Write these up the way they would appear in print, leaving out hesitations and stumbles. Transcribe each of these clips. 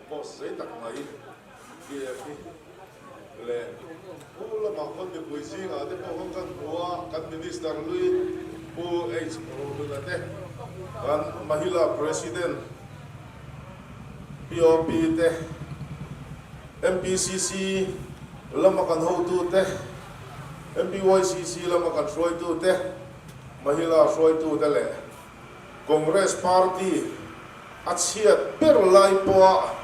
Boss zei tak mai PF hi leh Pu lamah khawn mipui zingah te pawh khawn kan hmu a, kan Minister hlui Pu H Rohluna te, kan Mahila President POP te, MPCC lama kan hotu te, MPYCC lama kan hruaitu te, Mahila hruaitu te leh Congress Party a chhiat ber lai pawha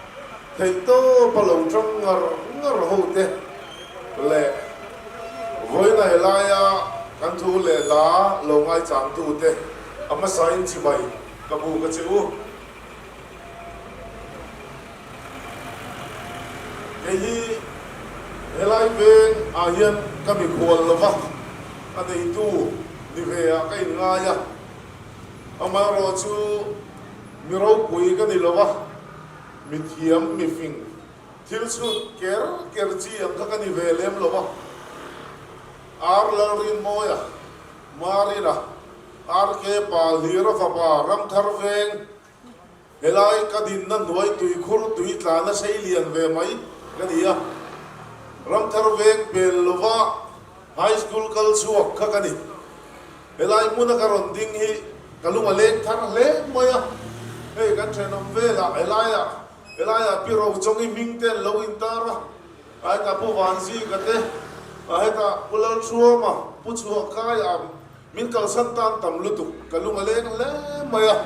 theihtawpa lo tang ngar ngar hote leh vawiina helaia kan thu leh hla lo ngaichangtute a hmasain chibai ka buk a che u. Kei hi helai veng ah hian ka mikhual lova a neitu ni ve ah ka inngai a, amaherawh chu mi ropui ka ni lova, mi thiam mi fing thil chhut ker ker chi ang kha ka ni ve lem lova, Ar Lalrinmawia, Marina, RK Palhira fapa Ramthar veng, Helai ka dinna hnuai tuikhur tui tlana sei lian ve mai ka ni a, Ramthar veng pel lova High School kal chhuak kha ka ni. Helai hmuna ka rawn ding hi ka lung a leng thar hle mai a, hei kan thenawm velah helaiah helaiah Pi Rochongi hming te an lo intar a, a hetah Pu Vanzika te, a hetah Pu Lalthuama, Pu Chhuahkaia, Min kalsan tan tam lutuk, ka lung a leng hle mai a.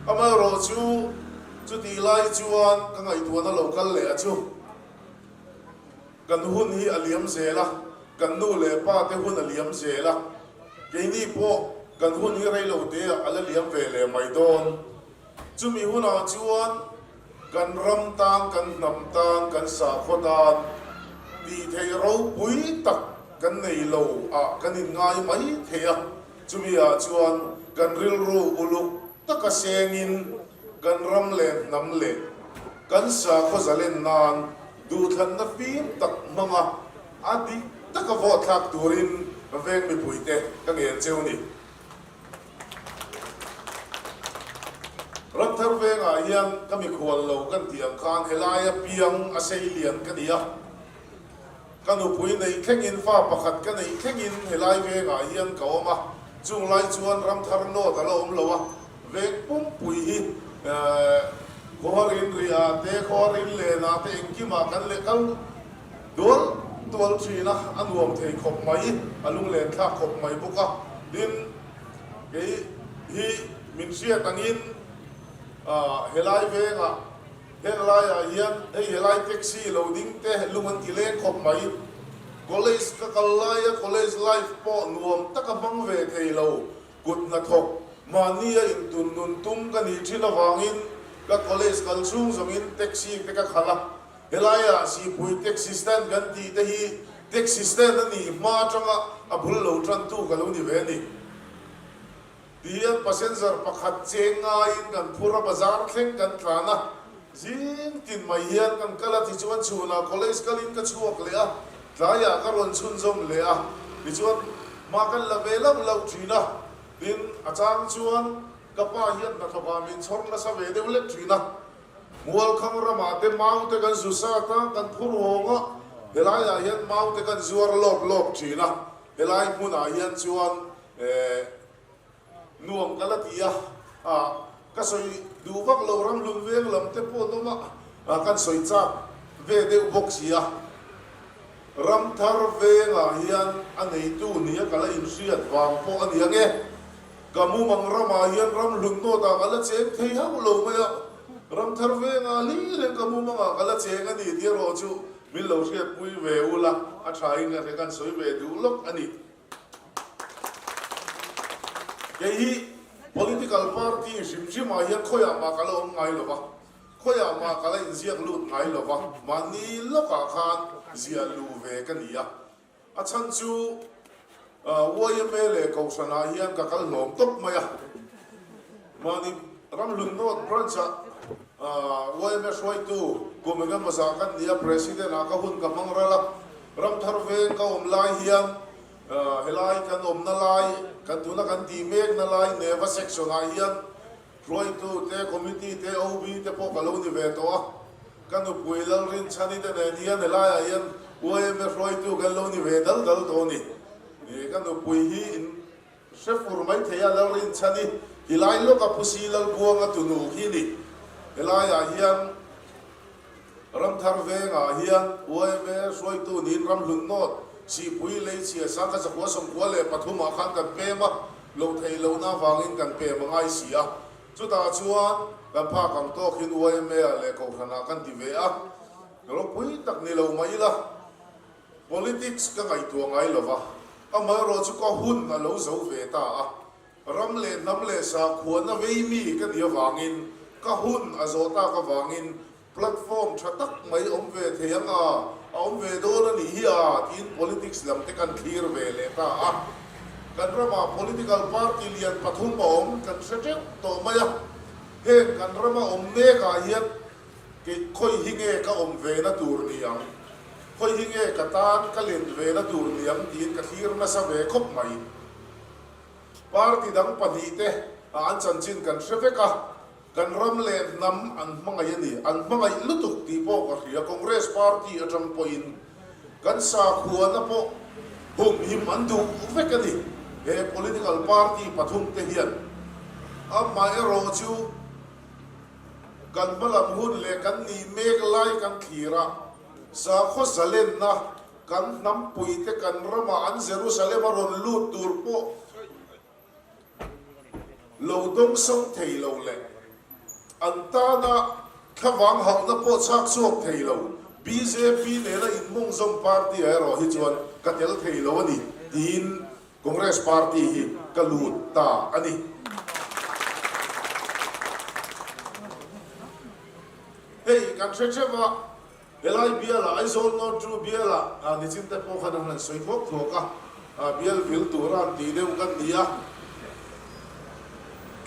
Amaherawh chu chutih lai chuan ka ngaihtuahna lo kal leh a chu. Kan hun hi a liam zel a, kan nu leh pa te hun a liam zel a, keini pawh kan hun hi rei lo te ah a la liam ve leh mai dawn. Chumi hunah chuan kan ram tan, kan hnam tan, kan sakhaw tan tih theih ropui tak kan nei lo ah kan inngai mai thei a. Chumi ah chuan kan rilru uluk taka sengin kan ram leh hnam leh kan sakhaw zalen nan duhthlanna fim tak hmanga a dik taka vawhthlak turin veng mipuite ka ngen cheu ni. Ramthar vengah hian ka mikhual lo kan tih ang khan helaia piang a sei lian ka ni a, ka nupui neih thlengin fa pakhat ka neih thlengin helai vengah hian ka awm a, chung lai chuan Ramthar North a la awm lo a, veng pumpui hi Khawharin riah te, Khawharin lenah te engkimah kan leh kal dual dual thin a, a nuam thei khawp mai, a lunglen thlak khawp mai bawk a, tin kei hi min hriat angin helai vengah heng laiah hian hei helai taxi lo ding te lung an ti leng khawp mai, college ka kal laia college life pawh nuam taka hmang ve thei lo kut hnathawk mahnia intun nun tum ka nih thin avangin ka college kal chhung zawngin taxi te ka khalh a. Helaiah Sihpui taxi stand kan tih te hi taxi stand a nih hma atanga a bul lo tantu ka lo ni ve a ni. Ti hian passenger pakhat cheng ngaiin kan phur a, bazar thleng kan tlan a, zing tin mai hian kan kal a, tichuan chhunah college kalin ka chhuak leh a, tlaiah ka rawn chhunzawm leh a, tichuan hma kan la ve lauh lauh thin a, tin a chang chuan ka pa hian hnathawkah min chhawr nasa ve deuh lek thin a. Mualkhang ramah te mau te kan zu sat a, kan phur hawng a, helaiah hian mau te kan zuar lawp lawp thin a, helai hmunah hian chuan eh nuam ka la ti a, ah ka sawi duh vak lo ramhlun veng lam te pawh an awm a, ah kan sawi chak ve deuh bawk si a, Ramthar vengah hian a neitu nia ka la inhriat vang pawh a ni ang e. Ka mumang ramah hian ram hlun nawtah ka la cheng thei hauh lo mai a, ram thar vengah hlir hian ka mumangah ka la cheng a ni tih erawh chu min lo hriatpui ve ula, a thain ka hre kan sawi ve duh lawk a ni. Kei hi political party hrim hrimah hian khawiah mah ka la awm ngai lo va, khawiah mah ka la inziak lut ngai lo va, mahni lawkah khan ziah luh ve ka ni a. A chhan chu yma leh Kohhranah hian ka kal hlawm tawp mai a. Mahni Ramhlun North Branch-ah yma hruaitu kum eng emaw zah kan ni a, President-ah ka hun ka hmang ral a. Ramthar veng ka awm lai hian helai kan awmna lai, kan tuna kan tih mekna lai Neva Section-ah hian hruaitu te, Committee te, OB te pawh ka lo ni ve tawh a. Ka nupui Lalrinchhani te nen hian helaiah hian YMA hruaitu kan lo ni ve dal dal tawh a ni. Ka nupui hi in hre fur mai thei a, Lalrinchhani hilai lawka Phusi Lalbuanga tunu khi ni. Helaiah hian Ramthar vengah hian YMA hruaitu niin Ramhlun North Sihpui Leichhia Sangkha 193 ah khan kan pem a, loh theih lohna avangin kan pem a ngai si a. Chutah chuan kan phak ang tawk hian YMA-ah leh Kohhranah kan ti ve a, ropui tak ni lo mah ila politics ka ngaihtuah ngai lo va, amaherawh chu ka hun a lo zo ve ta a, ram leh hnam leh sakhuana vei mi ka nih avangin ka hun a zawh tak avangin platform tha tak mai awm ve thei ang a, a awm ve dawn a nih hi a tiin politics lam te kan thlir ve leh ta a. Kan ramah political party lian pathum a awm kan hre teuh tawh mai a, heng kan rama awm mekah hian kei khawi hi nge ka awm ve na tur ni ang, khawi hi nge ka tan ka len ve na tur ni ang tiin ka thlir nasa ve khawp mai. Party dang pahnihte ah an chanchin kan hre vek a. Kan ram leh hnam an hmangaih a ni, an hmangaih lutuk tih pawh ka hria. Congress party atang pawhin kan sakhuana pawh humhim an duh vek a ni. He political party pathum te hian amaherawh chu kan hmalam hun leh kan nih mek lai kan thlir a, sakhaw zalenna kan hnampuite kan ramah an Jerusalem a rawn lut tur pawh Lo dawngsawng thei lo leh an tana thlavang hauhna pawh chhak chhuak thei lo bjp nena inmawngzawm party ah erawh hi chuan ka tel thei lo a ni tiin Congress party hi ka lut ta a ni. Hei kan hre theuh a. Helai bialah Aizawl North Ru bialah nichin te pawh khan an han sawi thuak thuak a, bial vil tura an tih deuh kan ni a.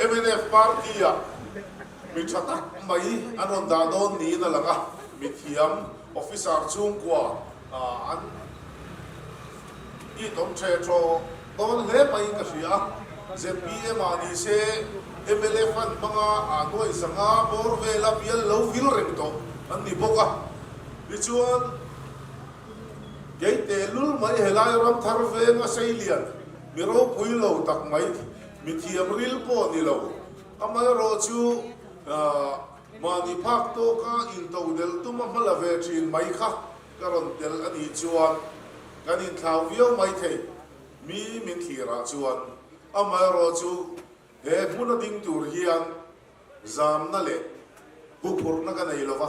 Mnf party-ah mi tha tak mai an rawn dah dawn niin a lang a, mithiam officer chhungkua an itawm the thaw dawn hle maiin ka hria a. ZPM-ah ni se mla fund hmanga a nuaih zanga bawr vela bial lo vil reng tawh an ni bawk a. Tichuan, kei tehlul mai helai ram thar venga seilian mi ropui lo tak mai, mi thiam ril pawh ni lo, amaherawh chu mahni phak tawka intodelh tuma hma la ve thin mai kha ka rawn tel a nih chuan kan inthlau viau mai thei. Mi min thlirah chuan amaherawh chu he hmuna ding tur hian zamna leh huphurhna ka nei lova,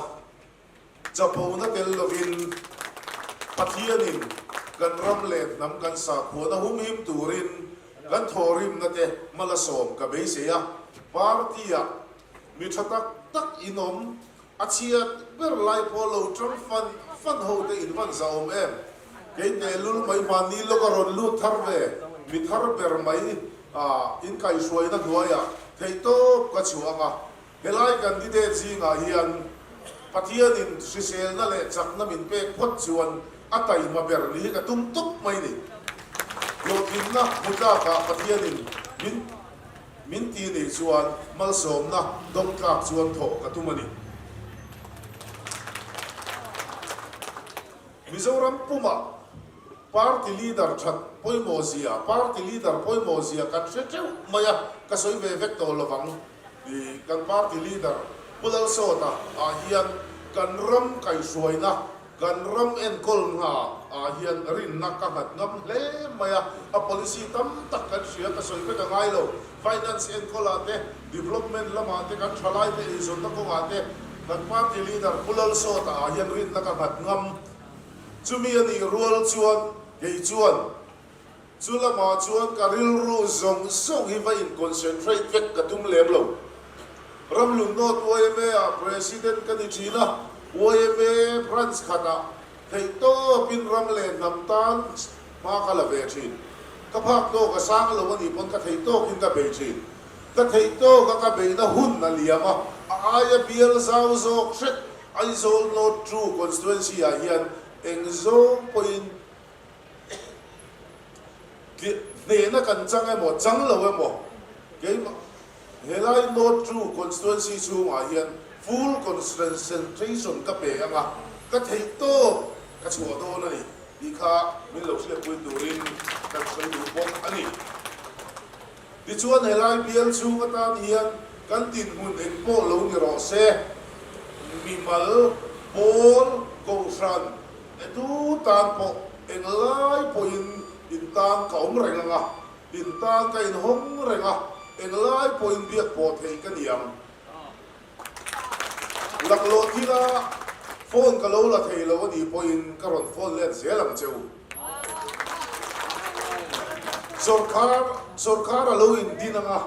chapona tel lovin Pathianin kan ram leh hnam kan sakhuana humhim turin kan thawhrimna te hmalasawm ka beisei a, party-ah mi tha tak tak in awm A chhiat ber lai pawh lo tang fan fan ho te in van za awm em? Kei teh lul mai hmanni lawk a rawn lut thar ve, mi thar ber mai a in kaihhruaina hnuaiah theihtawp ka chhuah ang a, helai candidate zingah hian Pathianin hriselna leh chakna min pek phawt chuan a taima ber ni hi ka tum tawp mai ni. Hlawhtlinna hmu tlakah Pathianin min. Min ti nih chuan malsawmna dawng tlak chuan thawh ka tum a ni. Mizoram pumah party leader that pawimawh zia, party leader pawimawh zia kan hre teuh mai a, ka sawi ve vek tawh lovang. Kan party leader Pu Lalsawta ah hian kan ram kaihhruaina Kan ram enkawl hna ah hian rinna ka nghat ngam hle mai a, a policy tam tak kan hria ka sawi vek a ngai lo. Finance enkawl ah te, development lamah te, kan thalai te eizawnna kawngah te kan party leader Pu Lalsawta ah hian rinna ka nghat ngam. Chumi a nih rual chuan kei chuan chu lamah chuan ka rilru zawng zawng hi va in concentrate vek ka tum lem lo. Ramlung North yma ah President ka ni thin a, yma branch khatah theihtawpin ram leh hnam tan hma ka la ve thin. Ka phak tawk a sang lo a nih pawn ka theihtawkin ka bei thin. Ka theihtawka ka beihna hun a liam a, a aia bial zau zawk hret Aizawl North Two Constituency ah hian eng zawng pawhin Hnehna kan chang emaw, chang lo emaw, keimah helai North True Constituency chhungah hian Full concentration ka pe anga ka theih tawp ka chhuah dawn a ni tih kha min lo hriatpui turin kan sawi duh bawk a ni. Tichuan helai bial chhung atan hian kan dinhmun eng pawh lo ni rawh se, mimal, pawl, kohhran, etu tan pawh englai pawhin in tan ka awm reng anga, in tan ka inhawng reng a, englai pawhin biak pawh theih ka ni ang. Laklawh thila phone ka lo la thei lo a nih pawhin ka rawn phone let zel ang che u. Sawrkar sawrkar a lo indin ang a,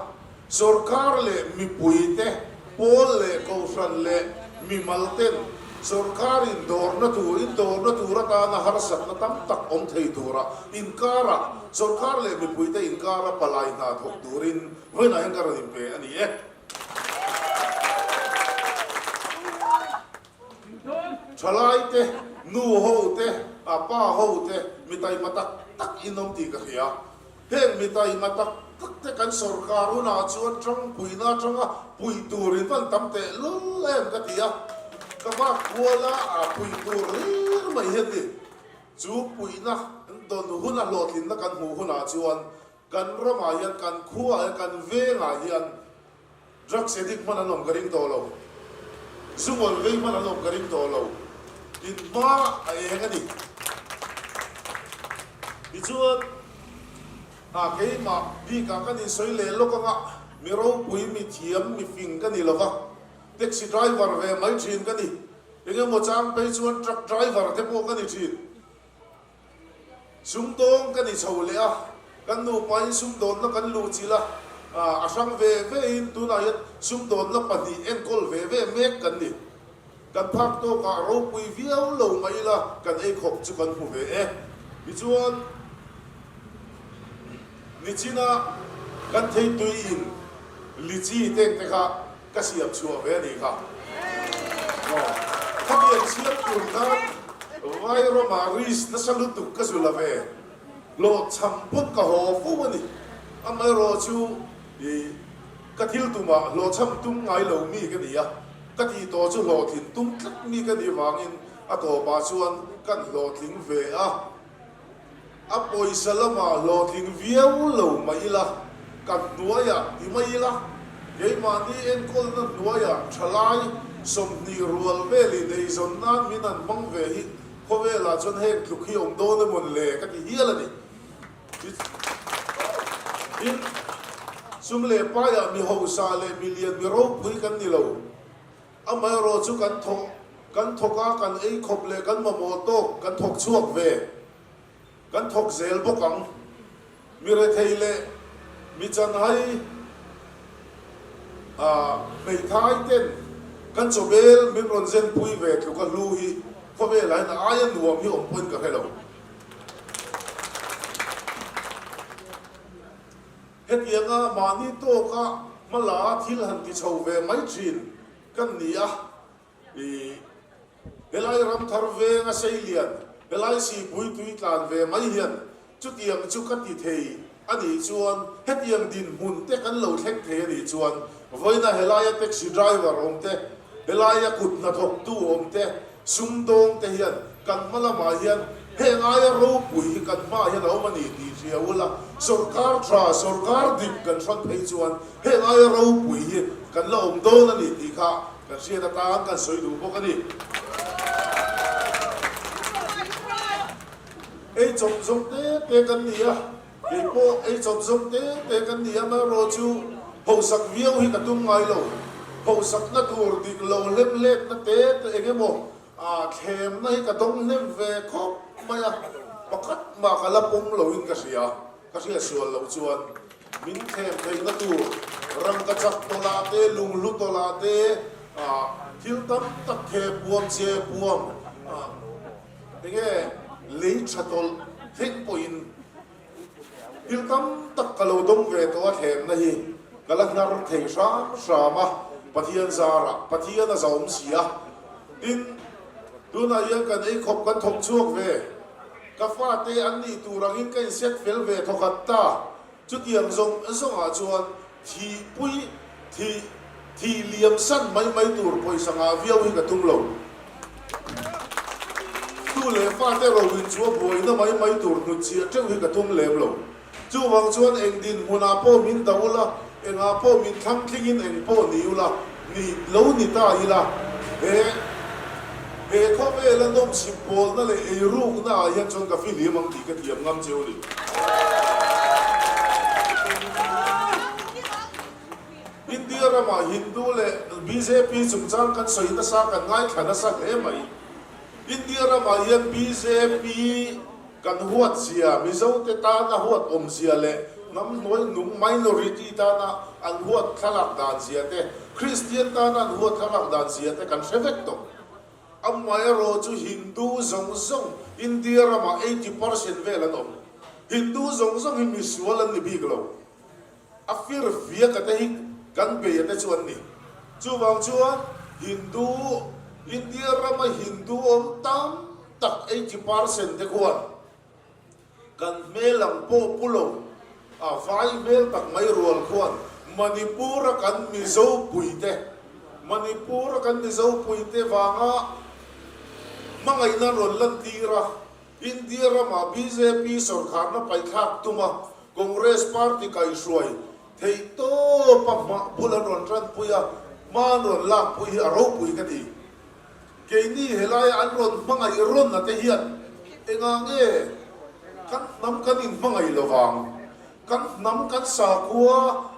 sawrkar leh mipui te, pawl leh kohhran leh mimal ten sawrkar indawrna tur indawrna tur atana harsatna tam tak awm thei tura inkara sawrkar leh mipui te inkara palai hna thawk turin vawiinah hian ka rawn inpe a ni e. Thalai te, nu ho te, a pa ho te mi taima tak tak in awm tih ka hria. Heng mi taima tak tak te kan sorkar hunah chuan tangpuina atanga puih tur in van tam teh lul em ka ti a. Ka vak kuala a puih tur hlir mai hian ni. Chu puihna dawn huna hlawhtlinna kan hmuh hunah chuan Kan ramah hian, kan khuaah hian, kan vengah hian drugs addict hman an awm ka ring tawh lo. Zu ngawl vei hman an awm ka ring tawh lo. In hma a eng a ni. Tichuan, a keimah bikah kan insawi leh lawk anga mi ropui, mi thiam, mi fing ka ni lo va, taxi driver ve mai thin ka ni. Engemaw chang phei chuan truck driver te pawh ka ni thin. Sumdawng ka ni chho leh a, kan nupain sumdawnna kan luh chilh a, a hrang ve vein tunah hian sumdawnna pahnih enkawl ve ve mek kan ni. Kan phak tawkah ropui viau lo mai ila kan ei khawp chu kan hmu ve e. Tichuan, nichina kan theitui in lichi teng te kha Ka siam chhuah ve a nih kha. Aw, khatiang siam tur khan Vairamah risk nasa lutuk ka zu la ve. Hlawhchham pawn ka haw fo a ni. Amaherawh chu i ka thil tumah hlawhchham tum ngai lo mi ka ni a, ka tih tawh chu hlawhtlin tum tlat mi ka nih vangin a tawpah chuan kan hlawhtling ve a. A pawisa lamah hlawhtling viau lo mah ila, kan hnuaiah ti mai ila, keimahni enkawlna hnuaiah thalai 20 rual velin eizawn nan min han hmang ve hi khawvelah chuan heng tluk hi awm dawn emawn le ka ti hial a ni. Tin, sum leh paiah mi hausa leh mi lian mi ropui kan ni lo. Amaherawh chu kan thawk kan thawk a, kan ei khawp leh kan mamawh tawk kan thawk chhuak ve. Kan thawk zel bawk ang. Mi rethei leh mi chanhai ah hmeithai ten kan chawbel min rawn zenpui ve tluk a hlu hi khawvelah hian a aia nuam hi awm pawhin ka hre lo. Hetianga mahni tawka hmala thil han ti chho ve mai thin kan ni a, i helai ramthar venga seilian, helai sipui tui tlan ve mai hian chutiang chu ka ti thei a nih chuan hetiang dinhmun te kan lo thleng thei a nih chuan vawiina helaia taxi driver awm te, helaia kut hnathawktu awm te, Sumdawng te hian kan hma lamah hian heng aia ropui hi kan hmaah hian a awm a ni tih hria ula, sawrkar tha, sawrkar dik kan hran phei chuan heng aia ropui hi kan la awm dawn a ni tih kha kan hriat atan kan sawi duh bawk a ni. Ei chawp zawng te te kan ni a, kei pawh ei chawp zawng te te kan ni a, amaherawh chu hausak viau hi ka tum ngai lo. Hauhsakna tur dik lo hlem letna te te eng emaw thlemna hi ka dawng hnem ve khawp mai a, pakhat mah ka la pawm loin ka hria, ka hriat sual loh chuan min thlem theihna tur rangkachak tawlah te, lunghlu tawlah te thil tam tak the puam che puam eng nge lei tha tawlh thleng pawhin Thil tam tak ka lo dawng ve tawh a thlemna hi ka la hnar thei hram hram a, Pathian zarah, Pathian a zahawm si a. Tin, tunah hian kan ei khawp kan thawk chhuak ve, ka fate an nih tur angin ka inset fel ve thawkhat ta, chutiang zawng zawngah chuan thihpui thih. Thih liam san mai mai tur pawisa ngah viau hi ka tum lo. Tu leh fate ro in chu a buaina mai mai tur hnut chiah teuh hi ka tum lem lo. Chuvang chuan eng dinhmunah pawh min dah ula, engah pawh min thlang tlingin eng pawh ni ula, ni lo ni ta ila, he he khawvela nawmchhip pawlna leh eirukna ah hian chuan ka fihlim ang tih ka thiam ngam cheu ni. India ramah Hindu leh bjp chungchang kan sawi nasa, kan ngaithla nasa hle mai. India ramah hian bjp kan huat zia, Mizote tana huat awm zia leh hnam hnuai nung, minority, tana an huat thlalak dan zia te, Kristian tana an huat thlalak dan zia te kan hre vek tawh. Amaherawh chu Hindu zawng zawng India ramah 80% vel an awm. Hindu zawng zawng hi misual an ni bik lo. A fir fiak a te hi kan bei a te chu an ni. Chuvang chuan Hindu, India rama Hindu awm tam tak 80% te khuan kan hmel ang pawh pu lo, a vai hmel tak mai rual khuan Manipur a kan Mizo puite, Manipur a kan Mizo puite vanga hmangaihna rawn lantir a, India rama bjp sawrkharna paihthlak tuma Congress party kaihhruai theih tawpa hma bul an rawn tanpui a, hma an rawn lakpui hi a ropui ka ti. Keini helaia an rawn hmangaih rawn a te hian engah nge kan hnam kan inhmangaih lo vang? Kan hnam kan sakhua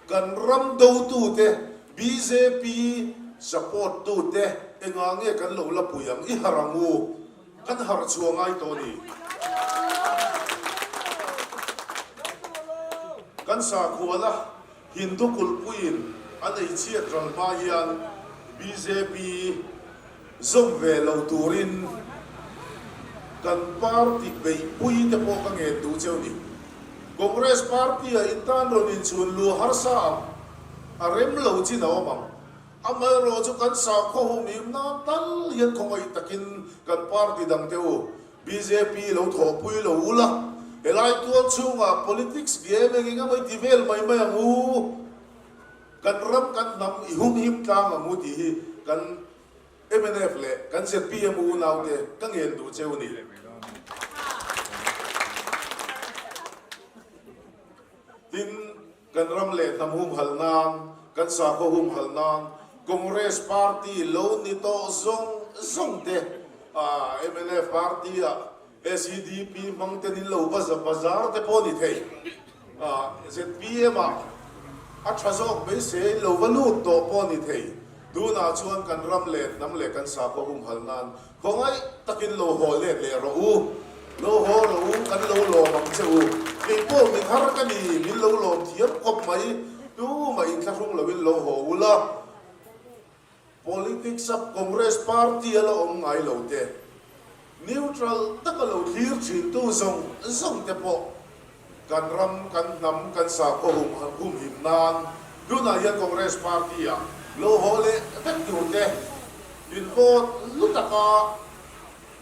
kan ram dotute bjp support tute engah nge kan lo la pui ang? I harh ang u. Kan harh chhuah ngai tawh a ni. Kan sakhuala Hindu kulhpuiin an ei chhiat ral hma hian bjp zawm ve lo turin kan party beihpui te pawh ka ngen duh cheu ni. Congress party-ah intan rawn inchhun luh harsa ang, a rem lo chin a awm ang. Amaherawh chu kan sakhaw humhim nan tal hian khawngaih takin kan party dang te u, bjp lo thawhpui lo u la, helai tual chhungah politics game eng eng emaw i ti vel mai mai ang u, kan ram kan hnam i humhim tlang ang u tih hi kan mnf leh kan zpm unaute ka ngen duh cheu ni. Tin, kan ram leh hnam humhalh nan, kan sakhaw humhalh nan, Congress party lo ni tawh zawng zawng te, mnf party ah SEDP hmang ten in lo bazar te pawh ni thei, zpm ah a tha zawk beisei in lo va lut tawh pawh ni thei. Tunah chuan kan ram leh hnam leh kan sakhaw humhalh nan Khawngaih takin lo haw let leh rawh u, lo haw rawh u, kan lo lawm ang che u. Kei pawh mi thar ka ni, min lo lawm thiam khawp mai, tumah inthlahrung loin lo haw u la. Politics a Congress party a la awm ngai lo te, neutral taka lo thlir thintu zawng zawng te pawh kan ram, kan hnam, kan sakhaw humhim nan tunah hian Congress party ah lo haw leh vek tur te in vote hlu taka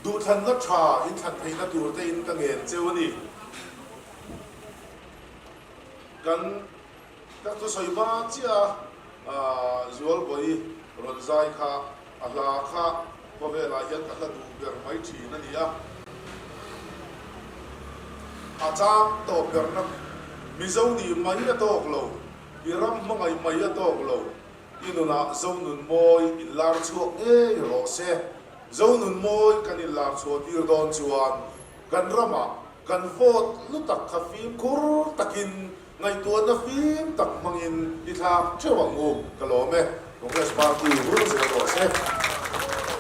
duhthlanna tha in thlan theihna tur te in ka ngen cheu a ni. Kan ka thusawi hma chiah a Zualbawi rawn zai kha a hla kha khawvelah hian ka hla duh ber mai thin a ni a. A chang tawp berna Mizo nih mai a tawk lo, i ram hmangaih mai a tawk lo, i nunah Zonun mawi inlar chhuak ngei rawh se. Zonun mawi kan inlar chhuah tir dawn chuan kan ramah kan vote lu tak kha fimkhur takin Ngaihtuahna fim tak hmangin i thlak theuh ang u, ka lawm e. Congress Party vur zel rawh se.